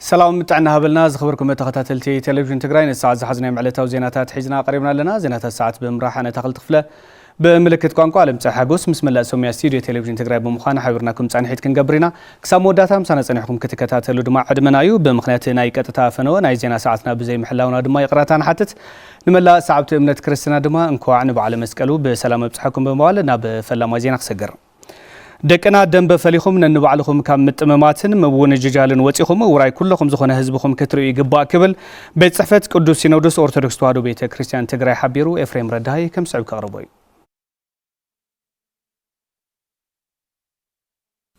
ሰላም ጥዕና ሃበልና ዝኸበርኩም ተኸታተልቲ ቴሌቪዥን ትግራይ፣ ንሰዓት ዝሓዝናዮም ዕለታዊ ዜናታት ሒዝና ቀሪብና ኣለና። ዜናታት ሰዓት ብምምራሕ ኣነ ተኽል ትኽፍለ፣ ብምልክት ቋንቋ ኣለምፀ ሓጎስ ምስ መላእ ሰሙያ ስቱዲዮ ቴሌቪዥን ትግራይ ብምዃን ሓቢርናኩም ፃንሒት ክንገብር ኢና። ክሳብ መወዳእታ ምሳና ፀኒሕኩም ክትከታተሉ ድማ ዕድመና እዩ። ብምኽንያት ናይ ቀጥታ ፈነወ ናይ ዜና ሰዓትና ብዘይ ምሕላውና ድማ ይቕረታ ንሓትት። ንመላእ ሰዓብቲ እምነት ክርስትና ድማ እንኳዕ ንበዓለ መስቀሉ ብሰላም ኣብፅሐኩም ብምባል ናብ ፈላማይ ዜና ክሰግር። ደቅና ደንበ ፈሊኹም ነንባዕልኹም ካብ ምጥምማትን ምውንጅጃልን ወፂኹም ውራይ ኩለኹም ዝኾነ ህዝብኹም ክትርእዩ ይግባእ ክብል ቤት ፅሕፈት ቅዱስ ሲኖዶስ ኦርቶዶክስ ተዋሕዶ ቤተ ክርስቲያን ትግራይ ሓቢሩ። ኤፍሬም ረዳሃይ ከም ስዕብ ከቕርቦ እዩ።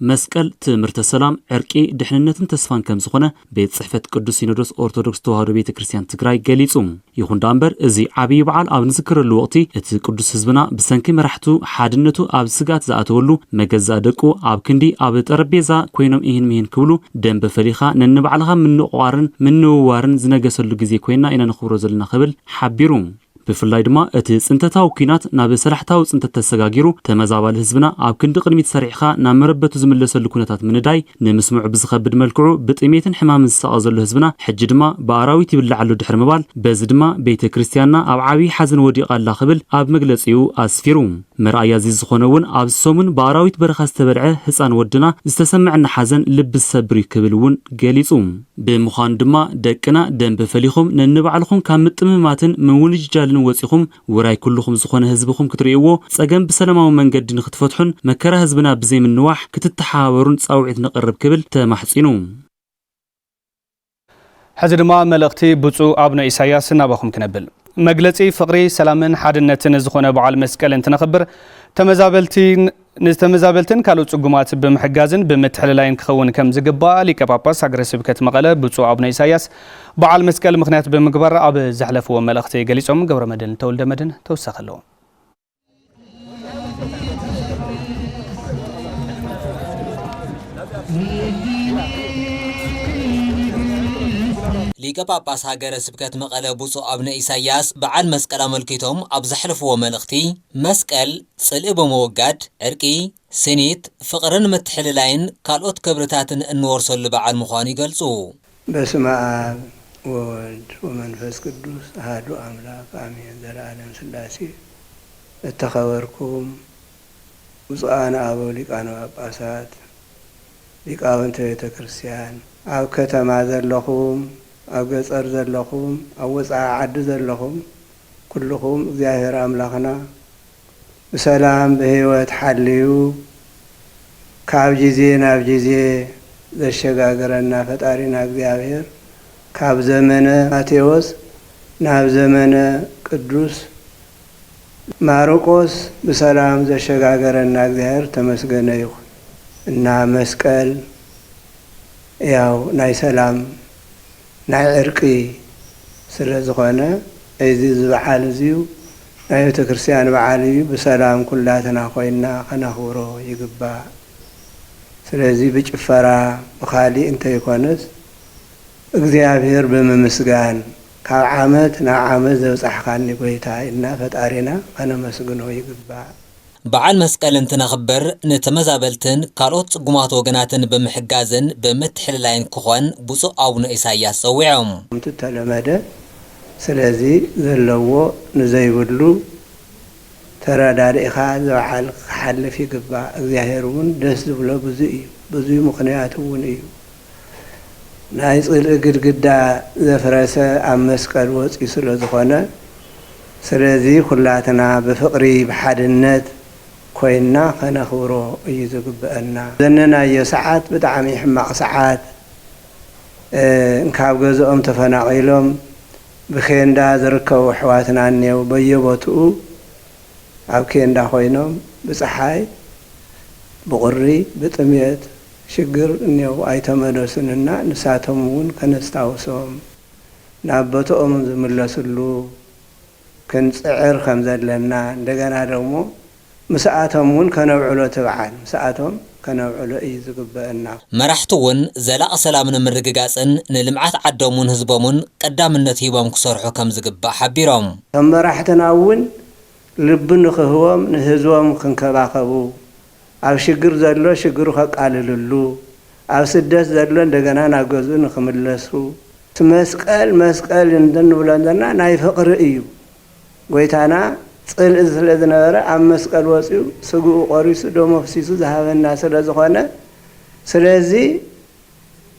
መስቀል ትምህርተ ሰላም፣ ዕርቂ፣ ድሕንነትን ተስፋን ከም ዝኾነ ቤት ጽሕፈት ቅዱስ ሲኖዶስ ኦርቶዶክስ ተዋህዶ ቤተ ክርስቲያን ትግራይ ገሊጹ። ይኹን ደኣ እምበር፣ እዚ ዓብዪ በዓል ኣብ ንዝክረሉ ወቕቲ፣ እቲ ቅዱስ ህዝብና ብሰንኪ መራሕቱ ሓድነቱ ኣብ ስግኣት ዝኣተወሉ፣ መገዛእ ደቁ ኣብ ክንዲ ኣብ ጠረጴዛ ኮይኖም ኢሂን ምሂን ክብሉ፣ ደንበ ፈሊኻ ነንባዕልኻ ምንቑቓርን ምንውዋርን ዝነገሰሉ ግዜ ኮይና ኢና ነኽብሮ ዘለና ክብል ሓቢሩ። ብፍላይ ድማ እቲ ጽንተታዊ ኲናት ናብ ሰላሕታዊ ጽንተት ተሰጋጊሩ፣ ተመዛባሊ ህዝብና ኣብ ክንዲ ቅድሚት ሰሪዕኻ ናብ መረበቱ ዝምለሰሉ ኩነታት ምንዳይ፣ ንምስምዑ ብዝኸብድ መልክዑ ብጥሜትን ሕማምን ዝሳቐ ዘሎ ህዝብና፣ ሕጂ ድማ ብኣራዊት ይብላዕ ኣሎ ድሕሪ ምባል፣ በዚ ድማ ቤተ ክርስቲያንና ኣብ ዓብዪ ሓዘን ወዲቓ ኣላ ክብል ኣብ መግለጺኡ ኣስፊሩ። መርኣያ እዚ ዝኾነ እውን ኣብዚ ሰሙን ብኣራዊት በረኻ ዝተበልዐ ህጻን ወድና ዝተሰምዐና ሓዘን ልቢ ዝሰብር እዩ ክብል እውን ገሊጹ። ብምዃኑ ድማ ደቅና ደንበ ፈሊኹም ነንባዕልኹም ካብ ምጥምማትን ምውንጅጃልን ወጺኹም ውራይ ኩልኹም ዝኾነ ህዝብኹም ክትርእይዎ፣ ጸገም ብሰላማዊ መንገዲ ንክትፈትሑን መከራ ህዝብና ብዘይምንዋሕ ክትተሓባበሩን ጻውዒት ነቕርብ ክብል ተማሕጺኑ። ሕዚ ድማ መልእኽቲ ብፁዕ ኣቡነ ኢሳያስ ናባኹም ክነብል። መግለጺ ፍቕሪ፣ ሰላምን ሓድነትን ዝኾነ በዓል መስቀል እንትነኽብር፣ ተመዛበልቲ ንተመዛበልትን ካልኦት ጽጉማት ብምሕጋዝን ብምትሕልላይን ክኸውን ከም ዝግባእ ሊቀ ጳጳስ ሃገረ ስብከት መቐለ ብፁዕ ኣቡነ ኢሳያስ በዓል መስቀል ምኽንያት ብምግባር ኣብ ዘሕለፍዎ መልእኽቲ ገሊጾም። ገብረመድህን ተወልደመድህን ተወሳኺ ኣለዎ። ሊቀ ጳጳስ ሃገረ ስብከት መቐለ ብፁዕ ኣቡነ ኢሳያስ በዓል መስቀል ኣመልኪቶም ኣብ ዘሕለፍዎ መልእኽቲ፣ መስቀል ጽልኢ ብምውጋድ ዕርቂ፣ ስኒት፣ ፍቕርን ምትሕልላይን ካልኦት ክብርታትን እንወርሰሉ በዓል ምዃኑ ይገልጹ። በስመ አብ ወወልድ ወመንፈስ ቅዱስ አሐዱ አምላክ አሜን። ዘለዓለም ሥላሴ። እተኸበርኩም ብፁዓን ኣበው ሊቃነ ጳጳሳት፣ ሊቃውንተ ቤተ ክርስቲያን፣ ኣብ ከተማ ዘለኹም፣ ኣብ ገጸር ዘለኹም፣ ኣብ ወጻኢ ዓዲ ዘለኹም፣ ኩልኹም እግዚኣብሔር ኣምላኽና ብሰላም ብህይወት ሓልዩ ካብ ጊዜ ናብ ጊዜ ዘሸጋግረና ፈጣሪና እግዚኣብሔር ካብ ዘመነ ማቴዎስ ናብ ዘመነ ቅዱስ ማርቆስ ብሰላም ዘሸጋገረና እግዚኣብሔር ተመስገነ ይኹን። እና መስቀል ያው ናይ ሰላም ናይ ዕርቂ ስለ ዝኾነ፣ እዚ እዚ በዓል እዚዩ ናይ ቤተ ክርስቲያን በዓል እዩ። ብሰላም ኩላትና ኮይና ከነኽብሮ ይግባእ። ስለዚ ብጭፈራ ብኻሊእ እንተይኮነስ፣ እግዚኣብሔር ብምምስጋን፣ ካብ ዓመት ናብ ዓመት ዘብጻሕካኒ ጎይታ ኢልና ፈጣሪና ከነመስግኖ ይግባእ። በዓል መስቀል እንትነኽብር፣ ንተመዛበልትን ካልኦት ጽጉማት ወገናትን ብምሕጋዝን ብምትሕልላይን ክኾን ብፁዕ ኣቡነ ኢሳያስ ጸዊዖም። ከምቲ እተለመደ፣ ስለዚ ዘለዎ ንዘይብሉ ተረዳዲእኻ ዝበዓል ክሓልፍ ይግባእ። እግዚኣብሔር እውን ደስ ዝብሎ ብዙይ እዩ። ብዙይ ምኽንያት እውን እዩ። ናይ ጽልኢ ግድግዳ ዘፍረሰ ኣብ መስቀል ወጺኡ ስለ ዝኾነ፣ ስለዚ ኩላትና ብፍቕሪ ብሓድነት ኮይንና ከነኽብሮ እዩ ዝግበአና። ዘነናዮ ሰዓት ብጣዕሚ ሕማቕ ሰዓት፣ እ፣ ካብ ገዝኦም ተፈናቒሎም ብኬንዳ ዝርከቡ ኣሕዋትና እኔው በየቦትኡ ኣብ ኬንዳ ኮይኖም ብፀሓይ፣ ብቑሪ፣ ብጥሜት፣ ሽግር እኔው ኣይተመለሱን እና ንሳቶም እውን ከነስታውሶም፣ ናብ ቦትኦም ዝምለስሉ ክንፅዕር ከም ዘለና፣ እንደገና ደግሞ ምስኣቶም እውን ከነውዕሎ እቲ በዓል፣ ምስኣቶም ከነውዕሎ እዩ ዝግበአና። መራሕቲ እውን ዘላቒ ሰላም ንምርግጋፅን ንልምዓት ዓዶምን ህዝቦምን ቀዳምነት ሂቦም ክሰርሑ ከም ዝግባእ ሓቢሮም። እቶም መራሕትና እውን ልቢ ንኽህቦም፣ ንህዝቦም ክንከባኸቡ፣ ኣብ ሽግር ዘሎ ሽግሩ ከቃልልሉ፣ ኣብ ስደት ዘሎ እንደገና ናብ ገዝኡ ንኽምለሱ፣ እቲ መስቀል መስቀል እንድንብሎ ዘለና ናይ ፍቕሪ እዩ። ጎይታና ጽልኢ ስለ ዝነበረ ኣብ መስቀል ወጺኡ ስግኡ ቆሪሱ ደሙ ኣፍሲሱ ዝሃበና ስለ ዝኾነ፣ ስለዚ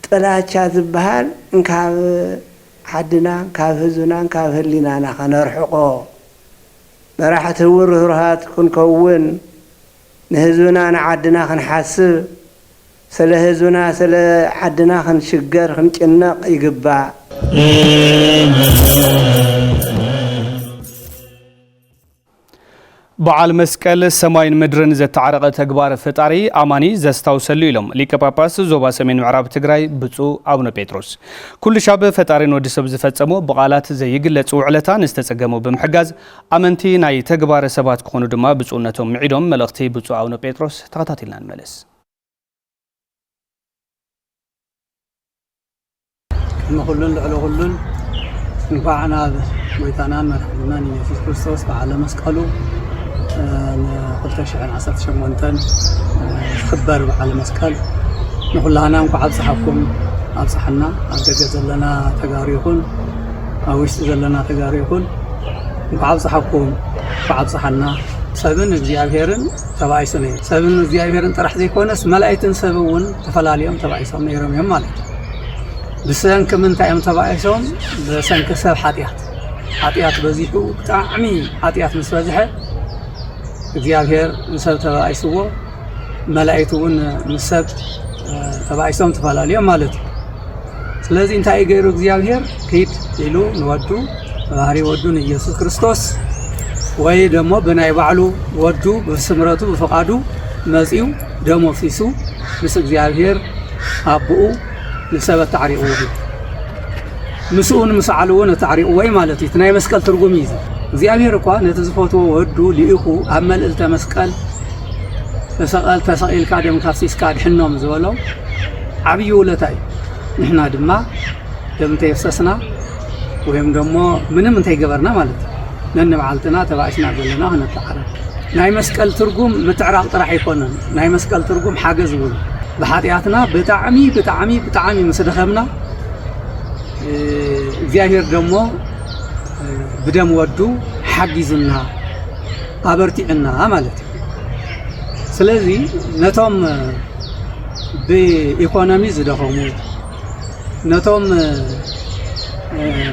ጥላቻ ዝበሃል እንካብ ዓድናን ካብ ህዝብናን ካብ ህሊናና ከነርሕቆ፣ መራሕቲ እውን ርህሩሃት ክንከውን፣ ንህዝብና ንዓድና ክንሓስብ፣ ስለ ህዝብና ስለ ዓድና ክንሽገር ክንጭነቕ ይግባእ። በዓል መስቀል ሰማይን ምድርን ዘተዓረቐ ተግባር ፈጣሪ ኣማኒ ዘስታውሰሉ ኢሎም ሊቀ ጳጳስ ዞባ ሰሜን ምዕራብ ትግራይ ብፁዕ ኣቡነ ጴጥሮስ። ኩሉ ሻብ ፈጣሪን ወዲ ሰብ ዝፈጸሞ ብቓላት ዘይግለጽ ውዕለታ ንዝተጸገሙ ብምሕጋዝ ኣመንቲ ናይ ተግባረ ሰባት ክኾኑ ድማ ብፁዕነቶም ምዒዶም። መልእኽቲ ብፁዕ ኣቡነ ጴጥሮስ ተኸታቲልና ንመለስ። ቅድሚ ኩሉን ልዕሊ ኩሉን እንኳዕ ናብ ጎይታናን መድሓኒናን ኢየሱስ ክርስቶስ በዓለ መስቀሉ ንክልተ ሽሕን ዓሰርተ ሸሞንተን ዝኽበር በዓለ መስቀል ንኩላህና እንኳዕ ኣብፀሓኩም ኣብፀሓና። ኣብ ደገ ዘለና ተጋሩ ይኹን ኣብ ውሽጢ ዘለና ተጋሩ ይኹን እንኳዕ ኣብፀሓኩም እንኳዕ ኣብፀሓና። ሰብን እግዚኣብሄርን ተባኢሶም እዮም። ሰብን እግዚኣብሄርን ጥራሕ ዘይኮነስ መላእክትን ሰብ እውን ተፈላልዮም ተባኢሶም ነይሮም እዮም ማለት እዩ። ብሰንኪ ምንታይ እዮም ተባኢሶም? ብሰንኪ ሰብ ሓጢኣት። ሓጢኣት በዚሑ ብጣዕሚ ሓጢኣት ምስ በዝሐ እግዚኣብሄር ንሰብ ተባኢስዎ መላእክት እውን ምስ ሰብ ተባኢሶም ተፈላለዮም ማለት እዩ። ስለዚ እንታይ እዩ ገይሩ እግዚኣብሄር? ኪድ ኢሉ ንወዱ ባህሪ ወዱ ንኢየሱስ ክርስቶስ ወይ ደሞ ብናይ ባዕሉ ወዱ ብስምረቱ ብፍቓዱ መፂኡ ደም ኣፍሲሱ ምስ እግዚኣብሄር ኣቦኡ ንሰብ ኣተዓሪቕዎ እዩ። ምስኡ ንምስዓሉ እውን ኣተዓሪቕዎ እዩ ማለት እዩ። እቲ ናይ መስቀል ትርጉም እዩ እዚ። እግዚኣብሄር እኳ ነቲ ዝፈትዎ ወዱ ልኢኹ ኣብ መልእልተ መስቀል ተሰቐል ተሰቒልካ ደምካ ኣፍሲስካ ኣድሕኖም ዝበሎ ዓብዪ ውለታ እዩ። ንሕና ድማ ደም እንተየፍሰስና ወይም ደሞ ምንም እንተይገበርና ማለት እዩ ነንባዕልትና ተባኢስና ዘለና ክነተዓረቕ። ናይ መስቀል ትርጉም ምትዕራቕ ጥራሕ ኣይኮነን። ናይ መስቀል ትርጉም ሓገዝ እውን ብሓጢኣትና ብጣዕሚ ብጣዕሚ ብጣዕሚ ምስ ደኸምና እግዚኣብሔር ደሞ ብደም ወዱ ሓጊዙና ኣበርቲዑና ማለት እዩ። ስለዚ ነቶም ብኢኮኖሚ ዝደኸሙ ነቶም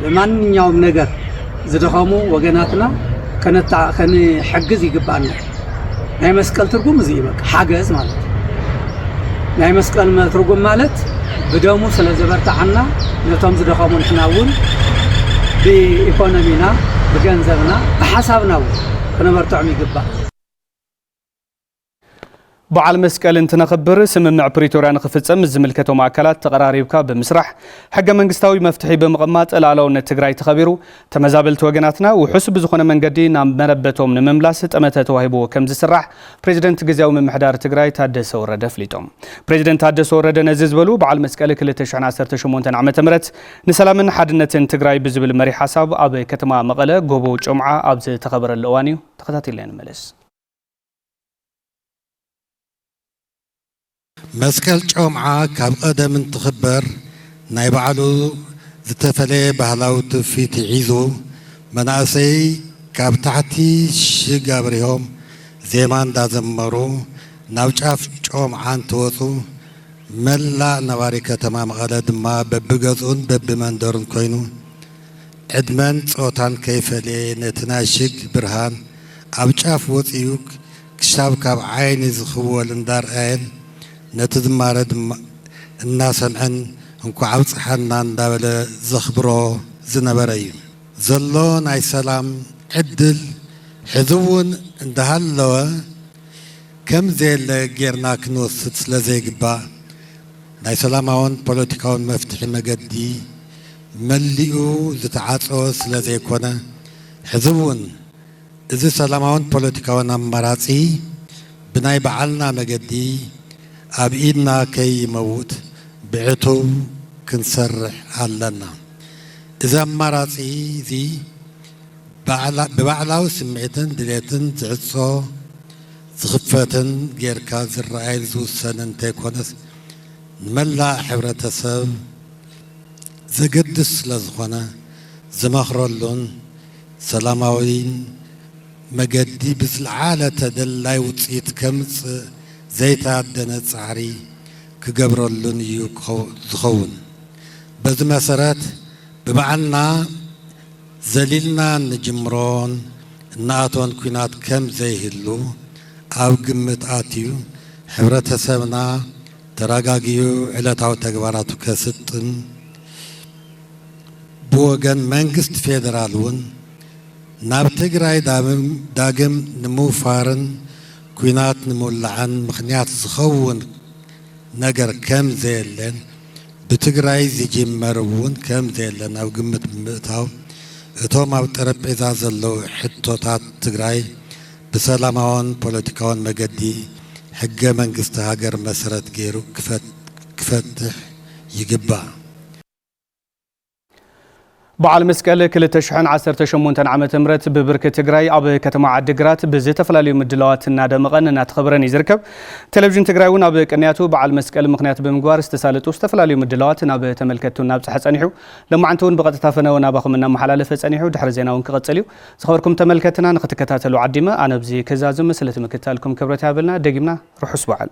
ብማንኛውም ነገር ዝደኸሙ ወገናትና ከነታ ከንሕግዝ ይግባኣና። ናይ መስቀል ትርጉም እዚ እዩ፣ በቃ ሓገዝ ማለት እዩ። ናይ መስቀል መ- ትርጉም ማለት ብደሙ ስለ ዘበርትዓና ነቶም ዝደኸሙ ንሕና እውን ብኢኮኖሚና ብገንዘብና ብሓሳብና እውን ክነበርትዖም ይግባእ። በዓል መስቀል እንትነኽብር ስምምዕ ፕሪቶርያ ንኽፍጸም ምስ ዝምልከቶም ኣካላት ተቐራሪብካ ብምስራሕ ሕገ መንግስታዊ መፍትሒ ብምቕማጥ ሉኣላውነት ትግራይ ተኸቢሩ ተመዛበልቲ ወገናትና ውሑስ ብዝኾነ መንገዲ ናብ መረበቶም ንምምላስ ጠመተ ተዋሂብዎ ከምዝስራሕ ፕሬዚደንት ግዝያዊ ምምሕዳር ትግራይ ታደሰ ወረደ ኣፍሊጦም። ፕሬዚደንት ታደሰ ወረደ ነዚ ዝበሉ በዓል መስቀል ክልተ ሽሕን ዓሰርተ ሸሞንተን ዓመተ ምህረት ንሰላምን ሓድነትን ትግራይ ብዝብል መሪሕ ሓሳብ ኣብ ከተማ መቐለ ጎቦ ጮምዓ ኣብ ዝተኸበረሉ እዋን እዩ። ተኸታቲልና ንመለስ። መስቀል ጮምዓ ካብ ቐደም እንትኽበር ናይ ባዕሉ ዝተፈለየ ባህላዊ ትውፊት ሒዙ መናእሰይ ካብ ታሕቲ ሽግ ኣብሪሆም ዜማ እንዳዘመሩ ናብ ጫፍ ጮምዓ እንትወፁ መላእ ነባሪ ከተማ መቐለ ድማ በብገዝኡን በብመንደሩን ኮይኑ ዕድመን ጾታን ከይፈለየ ነቲ ናይ ሽግ ብርሃን ኣብ ጫፍ ወጺኡ ክሻብ ካብ ዓይኒ ዝኽወል እንዳርኣየን ነቲ ዝማረ ድማ እናሰምዐን እንኳዕ ኣብጽሓና እንዳበለ ዘኽብሮ ዝነበረ እዩ። ዘሎ ናይ ሰላም ዕድል ሕዚ እውን እንዳሃለወ ከም ዘየለ ጌርና ክንወስድ ስለ ዘይግባእ ናይ ሰላማውን ፖለቲካውን መፍትሒ መገዲ መሊኡ ዝተዓጸወ ስለ ዘይኮነ፣ ሕዚ እውን እዚ ሰላማውን ፖለቲካውን ኣማራጺ ብናይ በዓልና መገዲ ኣብ ኢድና ከይመውት ብዕቱብ ክንሰርሕ ኣለና። እዚ ኣማራጺ እዚ ብባዕላዊ ስምዒትን ድሌትን ዝዕጾ ዝኽፈትን ጌርካ ዝረኣይን ዝውሰንን እንተይኮነስ፣ ንመላእ ሕብረተሰብ ዘገድስ ስለ ዝኾነ ዝመኽረሉን ሰላማዊን መገዲ ብዝለዓለ ተደላይ ውፅኢት ከምፅእ ዘይተኣደነ ፃዕሪ ክገብረሉን እዩ ክኸው- ዝኸውን። በዚ መሰረት ብባዕልና ዘሊልና እንጅምሮን እንኣቶን ኲናት ከም ዘይህሉ ኣብ ግምት ኣትዩ፣ ሕብረተሰብና ተረጋጊኡ ዕለታዊ ተግባራቱ ከስጥን፣ ብወገን መንግስቲ ፌደራል እውን ናብ ትግራይ ዳግም- ዳግም ንምውፋርን ኲናት ንምውላዕን ምኽንያት ዝኸውን ነገር ከም ዘየለን፣ ብትግራይ ዝጅመር እውን ከም ዘየለን ኣብ ግምት ብምእታው፣ እቶም ኣብ ጠረጴዛ ዘለዉ ሕቶታት ትግራይ ብሰላማውን ፖለቲካውን መገዲ ሕገ መንግስቲ ሃገር መሰረት ገይሩ ክፈት- ክፈትሕ ይግባእ። በዓል መስቀል ክልተ ሽሕን ዓሰርተ ሸሞንተን ዓመተ ምህረት ብብርኪ ትግራይ ኣብ ከተማ ዓዲግራት ብዝተፈላለዩ ምድላዋት እናደመቐን እናተኸበረን እዩ ዝርከብ። ቴሌቪዥን ትግራይ እውን ኣብ ቅንያቱ በዓል መስቀል ምኽንያት ብምግባር ዝተሳለጡ ዝተፈላለዩ ምድላዋት ናብ ተመልከትቱ እናብፅሐ ፀኒሑ። ሎማዓንቲ እውን ብቐጥታ ፈነወ ናባኹም እናመሓላለፈ ፀኒሑ ድሕሪ ዜና እውን ክቐፅል እዩ። ዝኸበርኩም ተመልከትና ንክትከታተሉ ዓዲመ ኣነ ኣብዚ ክዛዝም ስለቲ ምክታልኩም ክብረት ያበልና ደጊምና ርሑስ በዓል።